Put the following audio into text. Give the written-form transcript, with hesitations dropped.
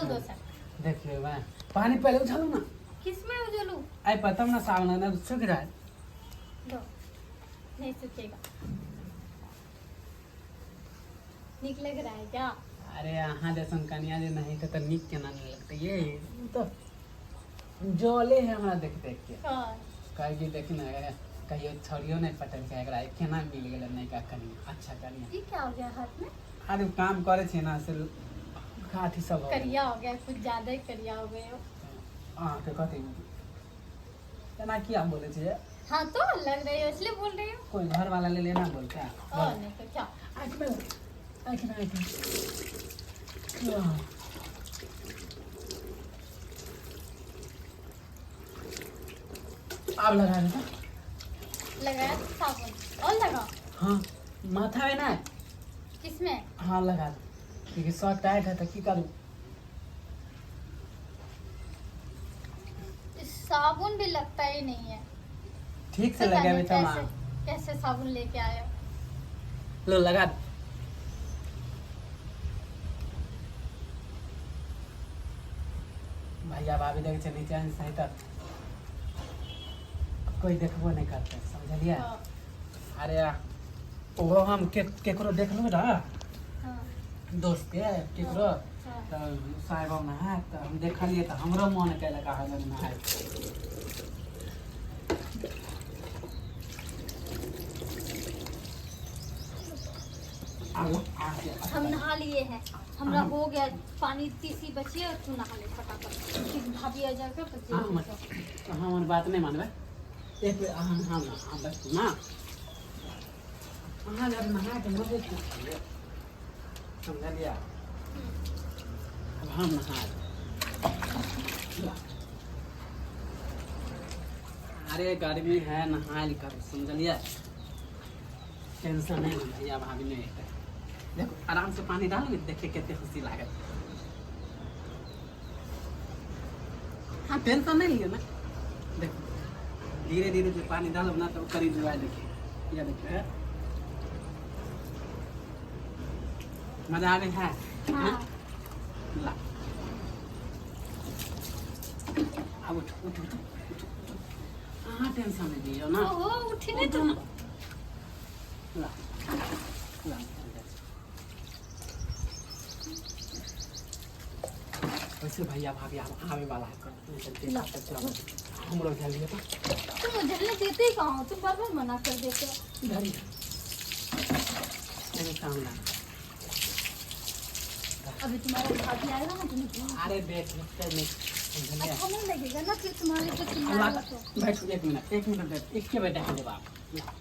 दो सर। देखियो बा, पानी पहले उछालू ना। किसमें उजलू? आई पर तब ना सावन ना सूख जाए। दो, नहीं सूखेगा। निक लग रहा है क्या? अरे अहाँ जैसन कनिया जे नहीं तो निक केना नहीं लगते। ये तो जले है हमरा देख देख के। कौन? कहे कि देखी ना, कहियो छोड़ियो नहीं पटल के एकरा केना मिल गेलै नयका कनिया, अच्छा कनिया। ये क्या हो गया हाथ में? अरे काम करे छी ना से अथी सब हो गेलै। करिया हो गया, कुछ ज्यादा ही करिया हो गए हो। अहाँके कथी एना किया बोले छियै? हाँ तो लग रही हो इसलिए बोल रही हूँ। कोई घर वाला ले लेना बोलता है। और नहीं तो क्या। आँख में, आँख में, आँख में। आब लगा देता। लगाया तो साबुन और लगाओ। हाँ माथा में ना। किसमें? हाँ लगा दो, क्योंकि शर्ट टाइट है तो की करूँ। साबुन भी लगता ही नहीं है। ठीक से पता लगाबे नहीं तब कैसे कैसे साबुन लेके आए हो। लो लगा दो। भैया भाभी देख छै नीचे सही तऽ कोई देखबो नहीं करते, समझलियै? हाँ। अरे ओहो हम के केकरो देखलहुँ रह। हाँ। दोस्त के केकरो। हाँ। तऽ साहेब नहाय तऽ हम देखलियै तऽ हमरो मन कयलक अहाँ लग नहाय। हम नहा लिए हैं, हमरा हो गया पानी तीसी बची है, तू नहा ले फटाफट, फिर भाभी आ जाएगा तो हाँ, जल्दी से। हमर बात नहीं मानबै। एक बेर अहाँ नहा ना, अहाँ बैठू ना, अहाँ जब नहा के मजे छियै, समझलियै? अब हम नहा। अरे गर्मी है, नहायल करू, समझलियै? टेंशन नहीं है भैया भाभी नहीं है। देखो आराम से पानी डालू, देखिए कितने खुशी लागत। हाँ टेंशन नहीं लियो ना। देखो धीरे धीरे जो पानी डालो ना तो करीब जुआ। देखिए यह देखिए, मजा आ गई है। हाँ। ला अब उठ उठ उठ उठ उठ, अहाँ टेंशन नहीं लियो ना। ओहो उठी नहीं उठो तो ना। ला ला वैसे भैया भाभी आब आवे वाला है, ला। हमरो जल्दी तो। तुम उजलने देते ही कहाँ हो, तुम बार बार मना कर देते हो। इधर ही एमे काम ना। अभी तुम्हारा भाभी आएगा ना तुम्हें। अरे देख लगता नहीं, समझलियै? अच्छा नहीं लगेगा ना फिर तुम्हारे को चिल्लाएगा तो। बैठू एक मिनट, एक मिनट बैठ, एक के बैठा देब आप। ला।